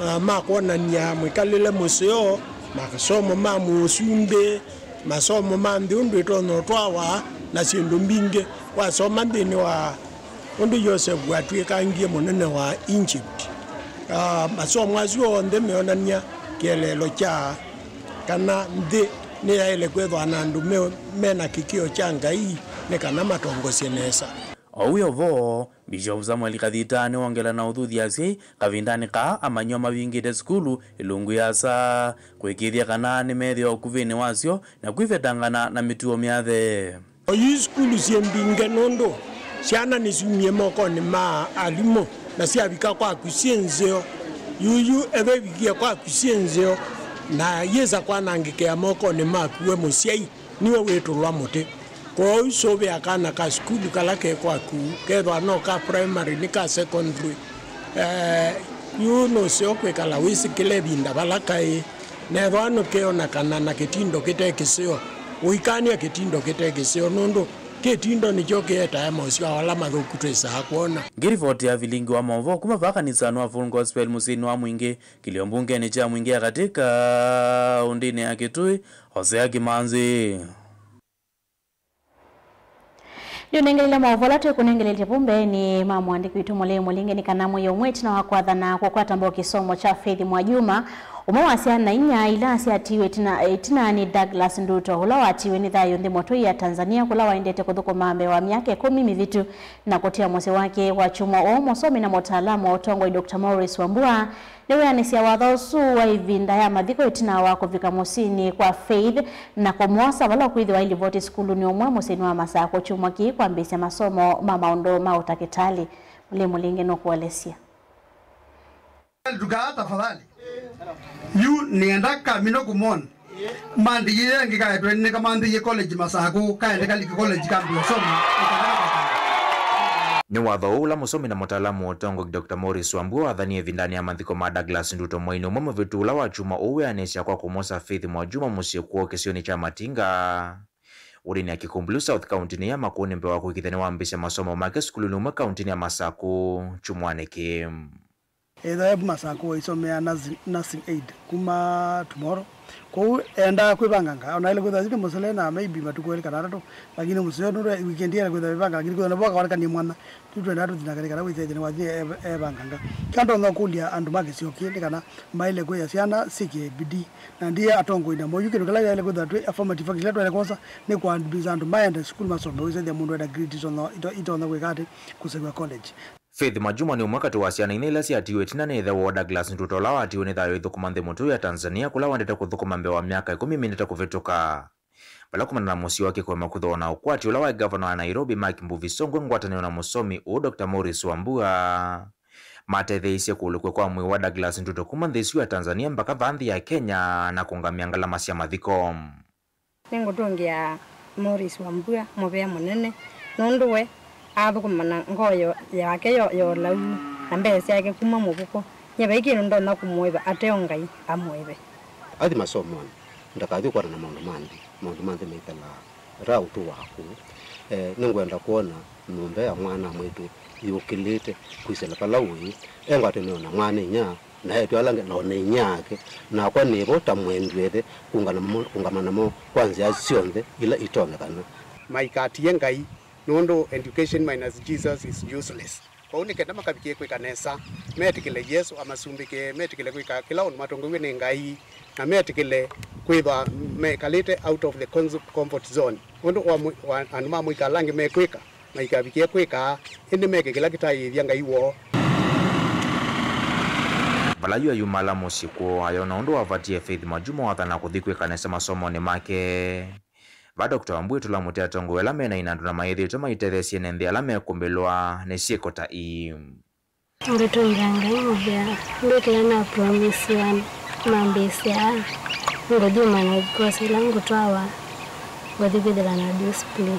ah, ma kwonany'a mwĩkalĩle mũseo, masomo ma mũsumbĩ, masomo ma nthĩ ũndũ ĩtonya ũtwawa, na syĩndũ mbingĩ. Wasoma nthĩnĩ wa ũndũ Yosevu watw'ĩkangie mũnene wa Egypt, ah, masomo asu onthe meonany'a kĩeleelo kya kana nthĩ nĩyaĩle kwĩthwa na andũ me, me na kĩkĩo kya Ngai nĩ kana matongosye nesa. O wĩ o vo, Bishop Samuel Kathita nĩwongela na ũthuthya asyai kavindanĩ kaa amanyĩw'a mavingĩte sukulu ĩlungu ĩasa, kũĩkĩĩthya kana nĩmeethĩwa ũkuvĩnĩ wasyo na kwĩvetangana na mĩtuo myathe. Oyu sukulu syĩ mbinge nũndũ syana nĩsyumie mokonĩ ma alimũ na syavika kwaku syĩ nzeo. Yuyu ethĩwa ivikie kwaku syĩ nzeo na yĩsa kwanangĩkĩa mokonĩ maku we mũsyai, nĩwe wĩtũlwa mũtĩ. Kwoou sũvĩa kana ka sukulu kala ke kwaku, kethwa no ka primary, nĩ ka secondary. Eh, yu nũseo kwĩkala wĩsĩkĩle ĩvinda vala kaĩ. Nethwa nũkeonekana na kĩtindo kĩte kĩseo, ũikany'a kĩtindo kĩte kĩseo, nũndũ kĩtindo nĩkyo kĩetae moseo ala mathũku twĩsaa kwona. Ngĩrivoti ya vilingi wa maũvoo kuma vaa kanisanĩ wa Full Gospel mũsyĩnĩ wa Mwingĩ, kĩlio mbungenĩ kya Mwingĩ ya Katĩ kaũndĩnĩ ya Kitui, Hosea Kimanzi. Nĩũnengelile maũvoo ala twĩkũnengelete vau mbeenĩ ma mũandĩki witũ Mũlei Mũlinge nĩ kana mwei ũmwe ĩtina wa kwathana kũkwata mbau kĩsomo kya Faith Mwajuma, ũmwe wa syana inya ila syatiiwe ĩtina, ĩtina nĩ Douglas Nduto, ũla watiiwe nĩ thayũ nthĩ motũi ya Tanzania, kũla waendete kũthũkũma mbee wa myaka ĩkũmi mĩvĩtu na kũtia mũsyĩ wake wa kyumwa ũũ. Mũsomi na mũtaalamu wa ũtongoi Doctor Maurice Wambua nĩwĩanĩsya watho ũsu wa ĩvinda ya mathiko ĩtina wa kũvika mũsyĩnĩ kwa Faith na kũmwosa vala ũkwĩthĩwa ailivoti sukulunĩ ũmwe mũsyĩnĩ wa Masakũ kyumwa kĩĩ kwambĩĩsya masomo ma maũndũ ma ũtakĩtalĩ. Mũlei Mũlinge nũkũelesya. Tukaa tafadhali. Yu nĩenda kamino kumwona. Mandĩie ngĩkaetwe nĩkamambĩie college Masakũ, kaende kalike college kambĩe ũsomo. Nĩ watho ũũ ũla mũsomi na mũtaalamu wa ũtongoi Doctor Maurice Wambua wathanie ĩvindanĩ ya mathiko ma Douglas Nduto mweinĩ ũmwe mũvĩtu ũla wa kyumwa ũũ wĩanĩsya kwa kũmwosa Faith Mwajuma mũsyĩ kwoo kĩsionĩ kya Matinga, wodinĩ ya Kikumbulu South, kauntinĩ ya Makueni, mbee wa kũĩkĩĩthya nĩwambĩĩsya masomo make sukulunĩ ũmwe kauntinĩ ya Masakũ kyumwanĩ kĩĩ. Ethĩwa e Masakũ aisomea nursing, nursing aid kuma tomorrow. Kwoou endaa kwĩvanganga, ona aĩle kwĩthĩwa ti mũsele na maybe matukũ elĩ kana atatũ, lakini mũseo nũndũ weekend aĩle kwĩthĩwa evanga, lakini kwĩthĩwa nĩvo akaonekanie mwana, tũtwendaa tũthi na ngalĩ kana wĩsethye nĩwathi e-, evanganga. Kĩla ndonya kũlya andũ ma kĩsio kĩĩ nĩ kana maĩle kwĩya syana syĩkĩe bidii, na ndiye atongoi namo. Yu kĩndũ kĩla yaĩle kwĩthĩwa twĩ affirmative action, kĩla twaĩle kwosa nĩ kũambĩĩsya andũ maende sukulu masome, wĩsethya mũndũ ena grade itonya, ito-, itonya kwĩka atĩ, kũsew'a college. Faith Mwajuma nĩ ũmwe katĩ wa syana inya ila syatiiwe ĩtina nĩ ĩthe woo Douglas Nduto, ũla watiiwe nĩ thayũ ĩthũkũma nthĩ mũtũi ya Tanzania, kũla waendete kũthũkũma mbee wa myaka ĩkũmi mĩnĩte kũvĩtũka. Vala kumana na mũsyĩ wake kũema kũthooa na ũkwati ũla waĩ ngavana wa Nairobi, Mike Mbuvi Sonko, ngwatanĩo na mũsomi ũũ, Doctor Maurice Wambua, matetheeisye kũlũkw'a kwa mwĩĩ wa Douglas Nduto kuma nthĩ ĩsu ya Tanzania mbaka vaa nthĩ ya Kenya na kũũngamĩa ngalama sya mathiko. Nĩngũtũngĩa Maurice Wambua mũvea mũnene, nũndũ we aathũkũma na ngoo yo-, yake yo-, ya ũlau, na mbee syake kuma mũvuko. Nyie vai kĩndũ ndonya kũmũĩva ate o Ngai amũĩve. Athi masomonĩ, ndakathi kwatana na maũndũ ma nthĩ, maũndũ ma nthĩ maithalaa. Ata ũtũ waku, eh, nĩngwenda kwona nyũmba ya mwana mwĩĩtu yũkĩlĩte kwĩsĩla vala ũĩ, e ngwatanĩo na mwana-a-inyia, na eĩtu ala angĩ, na o na inyia ake, nakwa nĩ vo ta mwendu ĩthe, kũngana mo-, kũngama namo kwa nzĩa syonthe ila itonyekana. Maikatie Ngai, nũndũ education minus Jesus is useless. Kwoou nĩ kenda makavikie kwĩka nesa, metĩkĩle Yesũ amasumbĩke, metĩkĩle kwĩka kĩla ũndũ matongoew'e nĩ Ngai, Na metĩkĩle kwĩthwa mekalĩte out of the cons-, comfort zone, ũndũ wa mũ-, wa andũ ma mũika ala angĩ mekwĩka maikavikie kwĩka, ĩndĩ meke kĩla kĩtayĩĩthya Ngai woo. Vala yu ayumala mũsyĩ kwoo, ayona ũndũ wavatie Faith Majuma wathana kũthi kwĩka nesa masomonĩ make. Va Doctor Wambui Tũlamũtĩ atongoi ala mena inandũ na mayĩthĩĩtwe maitetheesye ene nthĩ ala mekũmbĩlwa nĩ syĩko ta ii. Ngũtũngĩa Ngai mũvea, ndwĩkĩla na promise wa mambĩĩsya ngũthi ũmanya, because ĩla ngũtwawa ngũthi kwĩthĩwa na discipline.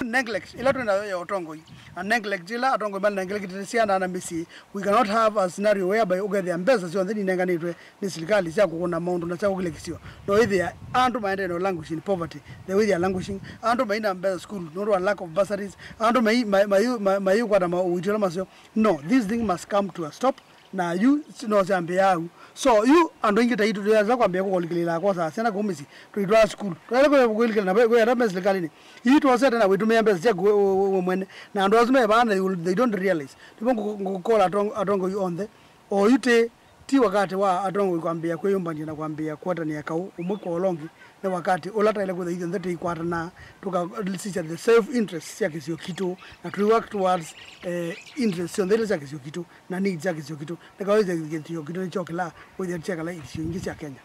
Neglect ĩla twĩ nayo ya ũtongoi, na neglect ĩla atongoi ma neglectĩte syana na mĩsyĩ, we cannot have a scenario whereby ũkethĩa mbesa syonthe ninenganĩtwe nĩ silikalĩ sya kũkũna maũndũ na sya kũkĩla kĩsio. No ĩthĩa andũ maendee no languish in poverty, the way they are languishing. Andũ maina mbesa school nũndũ wa lack of bursaries. Andũ mai-, mai-, mai-, mai-, mayĩkwata ma ũiiti ala maseo. No, this thing must come to a stop. Na yu si-, no syambĩĩa au. So, yu andũ aingĩ taitũ tũyasa kwambĩĩa kũkũlikĩlĩĩla akosa syana kũu mĩsyĩ. Tũitwaa school. Twaĩle kwĩlikĩla na kwĩ ata me silikalĩnĩ. Ii twosete na wĩtũmĩa mbesa syaku we, we, we, we mwene. Na andũ asu me vaa na they will, they don't realize. Nĩvo ngũ-, ngũ-, ngũkola atong-, atongoi onthe. Oyu tĩ, ti wakati wa atongoi kwambĩĩa kwĩyũmbany'a na kwambĩĩa kũatanĩa kaũ ũmwe kwa ũla ũngĩ. Nĩ wakati ũla taĩle kwĩthwa ithyonthe tũikwatana, tũkasisya the self interest sya kĩsio kitũ, na tũi work towards, eh, interest syonthe ila sya kĩsio kitũ na needs sya kĩsio kitũ. Nĩ kawaida kĩsio kitũ nĩkyokĩlaa wĩthĩa kyekala isio ingĩ sya Kenya.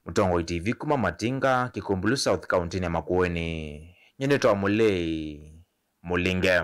Mũtongoi T V kuma Matinga, Kikumbulu South, kauntinĩ ya Makueni. Nyie nĩtwa Mũlei Mũlinge.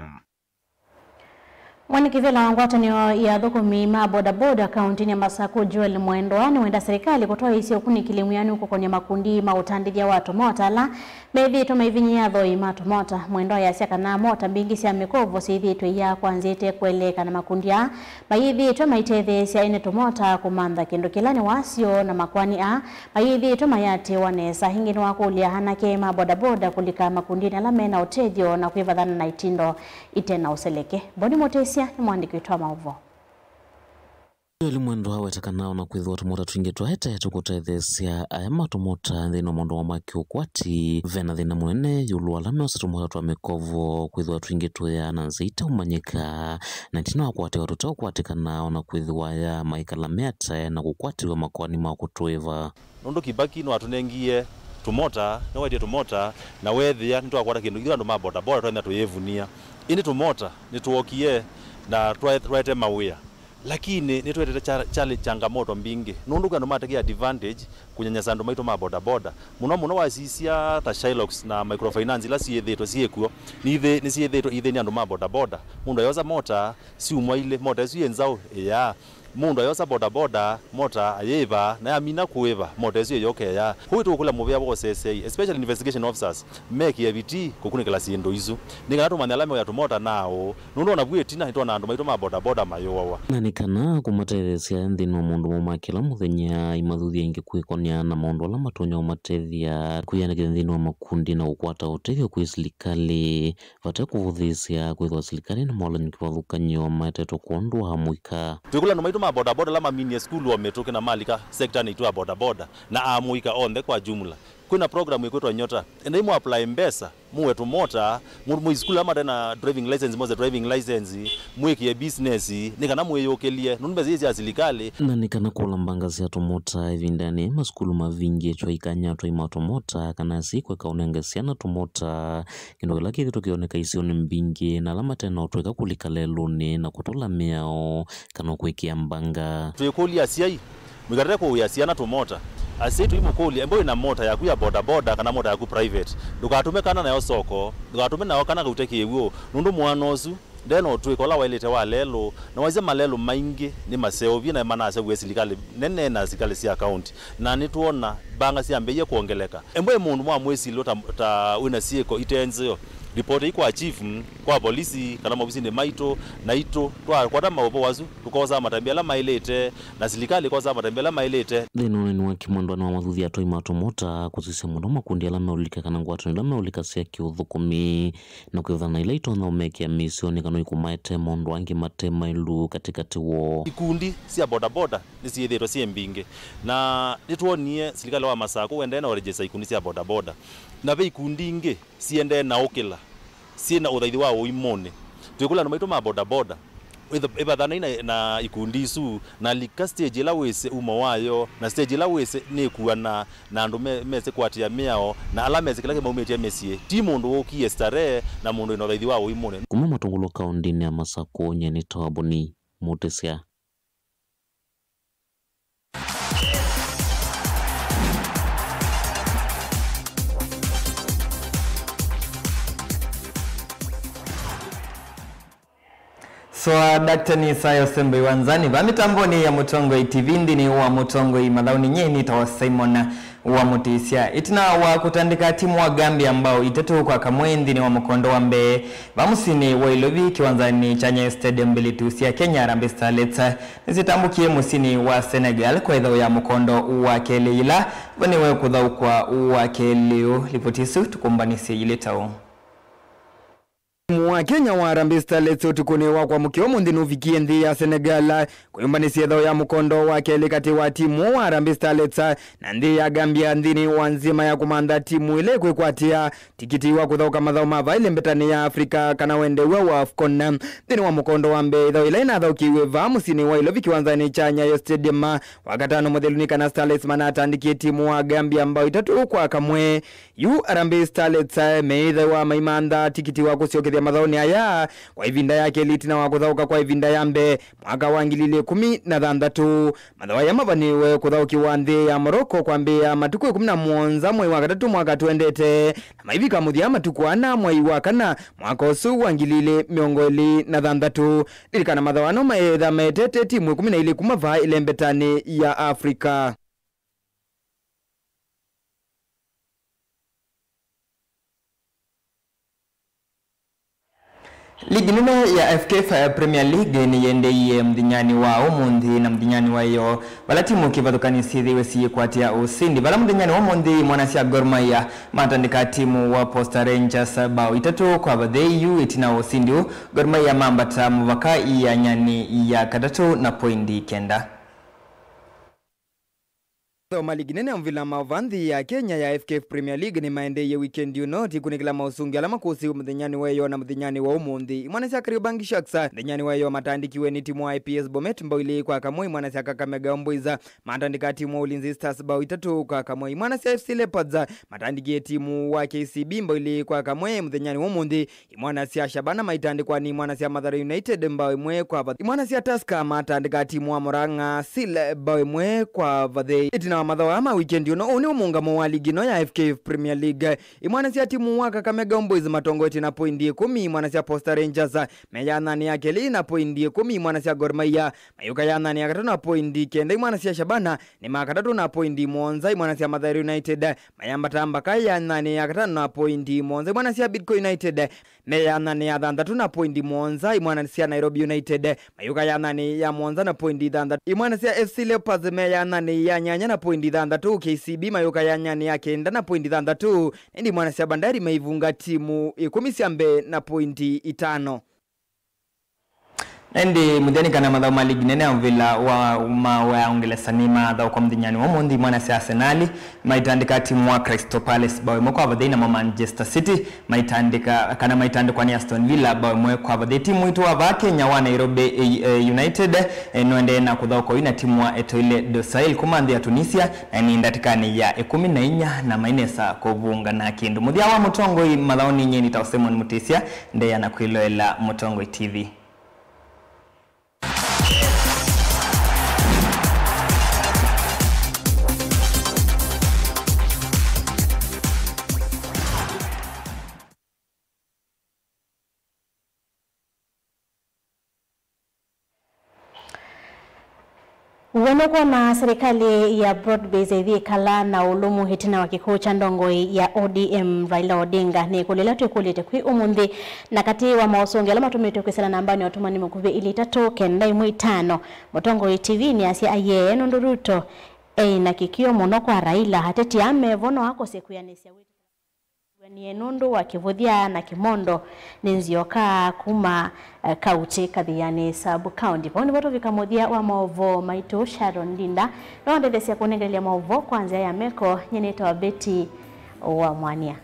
Mwene kĩvĩla wa ngwatanĩo ya athũkũmi ma bodaboda kauntinĩ ya Masaku, Joel Mwendwa, nĩwenda silikalĩ kũtwaĩĩsya ũkunĩkĩli mwĩanu kũkonĩa makundi ma ũtandĩthya wa tũmota ala methĩĩtwe maivinyĩĩa athoi ma tũmota. Mwendwa ayasya kana mota mbingĩ sya mĩkovo syĩthĩĩtwe iyaa kwa nzĩa ĩte kũeleeka, na makundi aa mayĩthĩĩtwe maitetheesya ene tũmota kũmantha kĩndũ kĩla nĩ wasyo, na makoani aa mayĩthĩĩtwe mayatĩĩwa nesa. Ĩngĩ nĩwakũlya anake ma bodaboda kũlika makundinĩ ala me na ũtethyo na kwĩvathana na itindo ite na ũseleke. Boni Mũtĩsya nĩ mũandĩki witũ wa maũvoo. Joel Mwendwa aweta kana o na kwĩthĩwa tũmota twingĩ twaete tũkũtetheesya aya ma tũmota nthĩnĩ wa maũndũ ma kĩũkwati, ve na thĩna mũnene ĩũlũ wa ala meosa tũmota twa mĩkovo, kwĩthĩwa twingĩ tũyaa na nzĩa itaũmanyĩka, na ĩtina wa kũatĩwa tũteũkwatĩkana, o na kwĩthĩwa aya maikala me atae na kũkwatĩw'a makoani ma kũtũĩva. Nũndũ Kibaki nĩwatũnengie tũmota, nĩwaetie tũmota, na weethĩa nĩtwakwata kĩndũ, ithyĩ andũ ma bodaboda twany'a tũyĩvunia. Ĩndĩ tũmota nĩtwookie na twae-, twaete mawĩa. Lakini nĩtwetete cha-, chale-, changamoto mbingĩ. Nũndũ kwĩ andũ ma take advantage kũnyanyasa andũ maitũ ma bodaboda. Mũno mũno wasisya ta Shylox na microfinance ila syĩthĩĩtwe syĩkw'o, nĩithĩ-, nĩsyĩthĩĩtwe ithĩnĩ andũ ma bodaboda. Mũndũ ayosa mota, syumwa ilĩ, mota ĩsu yĩ nzaũ, ĩyaa. Mũndũ ayosa bodaboda, mota ayĩĩva, na yamina kũĩva, mota ĩsu ĩyoka ĩyaa. Kwoou tũkũlya mũvea wa O C C I, especially investigation officers, mekĩe vitii kũkunĩkĩla syĩndũ isu, nĩ kana tũmanye ala meũya tũmota naaũ, nũndũ o na vu ĩtina nĩtwona andũ maitũ ma bodaboda mayũawa. Na nĩ kana kũmatetheesya nthĩnĩ wa maũndũ moo ma kĩla mũthenya, imathuthya ĩngĩ kwĩkonea na maũndũ ala matonya kũmatethya kwĩyandĩkĩthya nthĩnĩ wa makundi na kũkwata ũtethyo kwĩ silikalĩ. Vate kũvũthĩĩsya, kwĩthĩwa silikalĩ nĩ maũlany'o kĩvathũkany'o maetetwe kwondũ wa mũika. Twĩkũlya andũ maitũ ma bodaboda ala maminie sukulu o mĩtũkĩ na malika sektanĩ itũ ya bodaboda na amũika onthe kwa jumla. Kwĩna program ĩkwĩtwa Nyota. Endai mũ apply mbesa, mũwe tũmota, mũ-, mũi sukulu ala mate na driving license, mose driving license, mwĩkĩe business, nĩ kana mwĩyũkĩlye, nũndũ mbesa ii sya silikalĩ. Na nĩ kana kũla mbanga sya tũmota ĩvindanĩ, masukulu mavingĩtwe, ikanyatwa ima tũmota, kana syĩkweka ũnenge syana tũmota, kĩndũ kĩla kĩthĩtwe kĩoneka isionĩ mbingĩ, na ala mate na ũtũĩka kũlika lelũnĩ na kũtũla mĩao kana kwĩkĩa mbanga. Twĩkũlya asyai, mũikatate kũĩa syana tũmota. Asyai tũimũkũlya, embwe wĩ na mota yaku ya bodaboda kana mota yaku private, ndũkatũme kana nayo soko, ndũkatũme nayo kana kaute kĩw'ũ, nũndũ mwana ũsu nde na ũtũĩka ũla waĩlĩte wa lelũ, na wasya malelũ maingĩ nĩ maseũvye na manaseũvw'e silikalĩ nene na sikalĩ sya kaunti, na nĩtwona mbanga syambĩĩie kwongeleka. Embwe mũndũ mwamwĩsilwa ta, ta wĩna syĩko ite nzeo, ripoti kwa chief, kwa polisi, kana maovisinĩ maitũ, naitũ twakwata maũvoo asu, tũkosaa matambya ala maĩlĩte, na silikalĩ ĩkosaa matambya ala maĩlĩte. Nthĩnĩ wa ũneeni wake, Mwendwa nĩwamathuthya atwai ma tũmota kũsisya mũno makundi ala meũlika kana ngwatanĩo ila meũlika sya kĩũthũkũmi, na kwĩvana na ila itonya ũmekĩa mĩisyonĩ kana ikũmaete maũndũ angĩ mate maĩlu katĩkatĩ woo. Ikundi sya bodaboda nĩsyĩthĩĩtwe syĩ mbingĩ, na nĩtwonie silikalĩ wa Masakũ ũendee na ũregister ikundi sya bodaboda, na ve ikundi ingĩ siendee na ũkĩla, syĩ na ũthaithi wa ũimũnĩ. Twĩkũlya andũ maitũ ma bodaboda, Ĩtha-, ĩvathanaĩ na, na ikundi isu, na lika stage ĩla wĩsĩ umo wayo, na stage ĩla wĩsĩ nĩkuana na andũ me-, mesĩ kũatĩĩa mĩao, na ala mesĩ kĩla kĩmaumĩtye mĩsyĩ. Ti mũndũ wũkie starehe, na mũndũ wĩna ũthaithi wa ũi mũnene. Kuma Matungulu kaũndĩnĩ ya Masakũ, nyie nĩ Toaboni Mutisya. Swa Daktari Isaya Ũsembe Wanzani, va mĩtambonĩ ya Mũtongoi T V nthĩnĩ wa Mũtongoi mathaũnĩ, nyie nĩtawa Simon wa Mutisya. Ĩtina wa kũtandĩka timu wa Gambia mbao itatũ kwa kamwe nthĩnĩ wa mũkondo wa mbee, va mũsyĩnĩ wa Ilovi kĩwanzanĩ kya Nyayo Stadium, mbĩlĩtu sya Kenya Harambee Starlets nĩsyĩtambũkie mũsyĩnĩ wa Senegal kwa ĩthaũ ya mũkondo wa kelĩ yĩla vaniwe kũthaũkwa wa kelĩ ũũ. Livoti ĩsu tũkũmbanĩsye yĩlĩ ta ũũ. Timu wa Kenya wa Harambee Starlets ũtukũnĩ wa kwamũkĩa ũmũnthĩ nũvikie nthĩ ya Senegal kũyũmbanĩsya ĩthaũ ya mũkondo wa kelĩ katĩ wa timu wa Harambee Starlets na nthĩ ya Gambia nthĩnĩ wa nzima ya kũmantha timu ĩla ĩkwĩkwatĩa tikiti wa kũthaũka mathaũ ma vaa ĩlembetanĩ ya Africa kana wendew'a wa AFCON. Nthĩnĩ wa mũkondo wa mbee, ĩthaũ ĩla ĩnathaũkĩiwe vaa mũsyĩnĩ wa Ilovi kĩwanzanĩ kya Nyayo Stadium, Wakatano mũthelu nĩ kana Starlets manatandĩkie timu wa Gambia mbao itatũ kwa kamwe. Yu Harambee Starlets, eh, meĩthĩwa maimantha tikiti wa kũsyokethya mathaũnĩ aya kwa ĩvinda ya kelĩ ĩtina wa kũthaũka kwa ĩvinda ya mbee mwaka wa ngili ilĩ ikũmi na thanthatũ. Mathaũ aya mavaniwe kũthaũkĩwa nthĩ ya Morocco kwambĩĩa matukũ ĩkũmi na mũonza mwei wa katatũ mwaka tũendete, na maivika mũthya matukũ ana mwei wa kana mwaka ũsu wa ngili ilĩ mĩongo ĩlĩ na thanthatũ. Lilikana mathaũ ano maĩtha maetete timu ĩkũmi na ilĩ kuma vaa ĩlembetanĩ ya Africa. Ligi nene ya F K F Premier League nĩyĩendeeie mũthenyanĩ wa ũmũnthĩ na mũthenyanĩ wa ĩyoo, vala timu kĩvathũkany'o syĩthĩiwe siyĩkwatĩa ũsindi, vala mũthenyanĩ wa ũmũnthĩ imwana sya Gor Mahia matandĩka timu wa Posta Rangers mbao itatũ kwa vathei. Yu ĩtina wa ũsindi ũũ, Gor Mahia mambata mũvaka ianyanĩ ya katatũ na poindi kenda. Mathaũ ma ligi nene ya mũvila ma vaa nthĩ ya Kenya ya F K F Premier League nĩmaendeeie wikendi ĩno, tũikũnĩkĩla maũsũngĩo ala makũsĩĩwe mũthenyanĩ wa ĩyoo na mũthenyanĩ wa ũmũnthĩ. Imwana sya Kariobangi Sharks mũthenyanĩ wa ĩyoo matandĩkiwe nĩ timu wa A P S Bomet mbao ilĩ kwa kamwe. Imwana sya Kakamega Homeboyz matandĩka timu wa Ulinzi Stars mbao itatũ kwa kamwe. Imwana sya F C Leopards matandĩkie timu wa K C B mbao ilĩ kwa kamwe mũthenyanĩ wa ũmũnthĩ. Imwana sya Shabana maitandĩkwa nĩ imwana sya Mathare United mbao ĩmwe kwa vathei. Imwana sya Tusker matandĩka timu wa Murang'a Seal mbao ĩmwe kwa vathei. Ĩtina wa mathaũ aa ma wikendi ĩno, ũũ nĩ ũmũngamo wa ligi ĩno ya F K F Premier League. Imwana sya timu wa Kakamega Homeboyz matongoetye na poindi ĩkũmi, imwana sya Posta Rangers me yanyanĩ ya kelĩ na poindi ĩkũmi, imwana sya Gor Mahia mayũka yanyanĩ ya katatũ na poindi kenda, imwana sya Shabana nĩ ma katatũ na poindi mũonza, imwana sya Mathare United mayambata mbaka yanyanĩ ya katano na poindi mũonza. Imwana sya Bidco United me yanyanĩ ya thanthatũ na poindi mũonza. Imwana sya Nairobi United mayũka yanyanĩ ya mũonza na poindi thanthatũ. Imwana sya F C Leopards me yanyanĩ ya nyanya na poindi thanthatũ. K C B mayũka yanyanĩ ya kenda na poindi thanthatũ. Ĩndĩ imwana sya Bandari maivunga timu ĩkũmi sya mbee na poindi itano. Na ĩndĩ mũthya nĩ kana mathaũ ma ligi nene ya mũvila wa, ma wa Ũngelesa nĩmathaũkwa mũthenyanĩ wa ũmũnthĩ. Imwana sya Arsenal maitandĩka timu wa Crystal Palace mbao ĩmwe kwa vathei, namo Manchester City maitandĩka, kana maitandĩkwa nĩ Aston Villa mbao ĩmwe kwa vathei. Timu witũ wa vaa Kenya wa Nairobi, eh, eh, United, eh, nũendee na kũthaũka oyu na timu wa Etoile du Sahel kuma nthĩ ya Tunisia, na nĩ ndatĩkanĩ ya ĩkũmi na inya na mainesa kũvungana kĩndũ. Mũthya wa Mũtongoi mathaũnĩ, nyie nĩtawa Simon Mutisya, ndeea na kwĩloela Mũtongoi T V. Wĩna kwona serikali ya broad based ĩthi ĩkala na ũlũmu ĩtina wa kĩkw'ũ kya ndongoi ya O D M Raila Odinga? Nĩ ĩkũlyo ĩla twĩkũlĩte kwĩ ũmũnthĩ, na katĩ wa maũsũngĩo ala matũmĩtwe kwĩsĩla nambanĩ ya ũtũmani mũkuvĩ ilĩ itatũ kenda ĩmwe itano, Mũtongoi T V nĩasya ayee nũndũ Ruto eĩ na kĩkio mũno kwa Raila. Ateti aa mevo no akose kwĩanĩsya wĩtĩkĩla. Anie nũndũ wa kĩvũthya na kĩmondo nĩ nzioka kuma, eh, Kauti Kathiani sub county. Vau nĩvo tũvika mũthya wa maũvoo maitũ. Sharon Ndinda no ndetheesya kũnengelelya maũvoo kwa nzĩa ya meko. Nyie nĩtawa Betty wa Mwania.